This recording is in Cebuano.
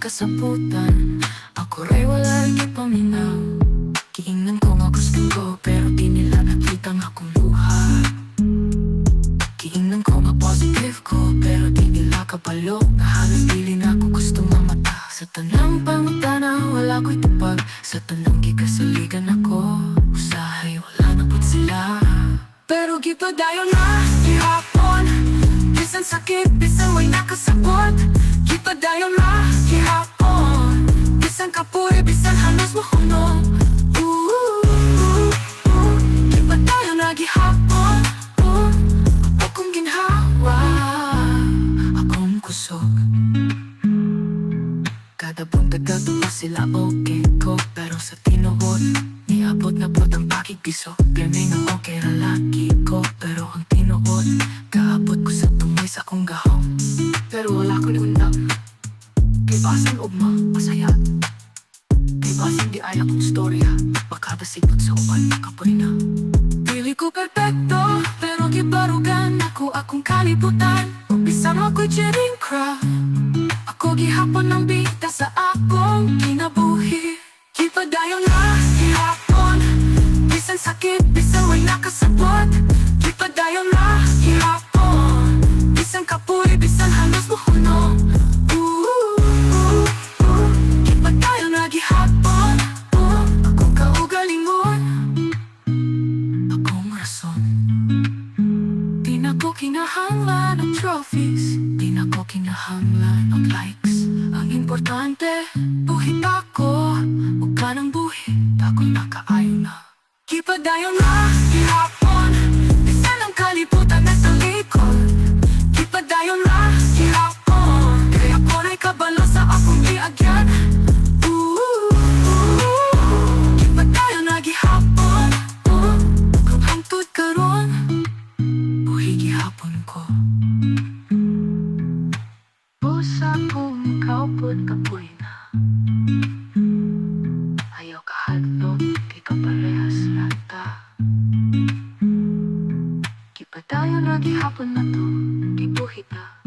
kasabutan. Ako ra'y wala gipaminaw. Giingnan ko nga gusto ko, pero di nila nakita nga akong luha. Giingnan ko nga positive ko, pero di nila kabalo nga halos dili na ako gusto nga mata. Sa tanang pangutana, wala ko'y tupag. Sa tanang gikasaligan ako, usahay wala na pud sila. Pero gipadayon na gihapon. Bisan sakit, bisan way nakasabot, gipadayon na gihapon. Bisan kapoy, bisan halos mahunong. Ooh, ooh, ooh. Gipadayon na gihapon. Ooh, akong ginhawa, akong kusog. Kada buntag pa sila okay ko, pero sa tinuod, niabot na pod ang pakigbiso. Pirmi nga okay ra lagi ko, pero ang tinuod, kaabot ko sa tumoy sa akong gahom. Pero wala ko niundang, kay basin ugma, masaya. Kay basin di ay akong storya, makadasigod sa uban, kapoy na. Dili ko perpekto, pero gibarugan ako akong kalibutan. Bisan ako'y cheering crowd, ako gihapon ang bida sa akong kinabuhi. Gipadayon na gihapon. Bisan sakit, bisan way nakasabot, gipadayon na gihapon. Bisan kapoy, bisan halos mahunong. Ooh, ooh, ooh. Gipadayon na gihapon. Ooh, akong kaugalingon, akong rason. Di na ko kinahanglan og trophies, di na ko kinahanglan og likes. Ang importante, buhi pa ko. Ug kanang buhi, dako na kaayo na. Gipadayon na gihapon. Bisan ang kalibutan nagtalikod, gipadayon na gihapon. Kay ako ra'y kabalo sa akong giagyan. Ooh, ooh, gipadayon na gihapon. Ooh, kung hangtod karon, buhi gihapon ko. Busa kung kaupod kapoy na, ayaw kahadlok kay kaparehas ra ta. Gipadayon na gihapon na to, gibuhi ta.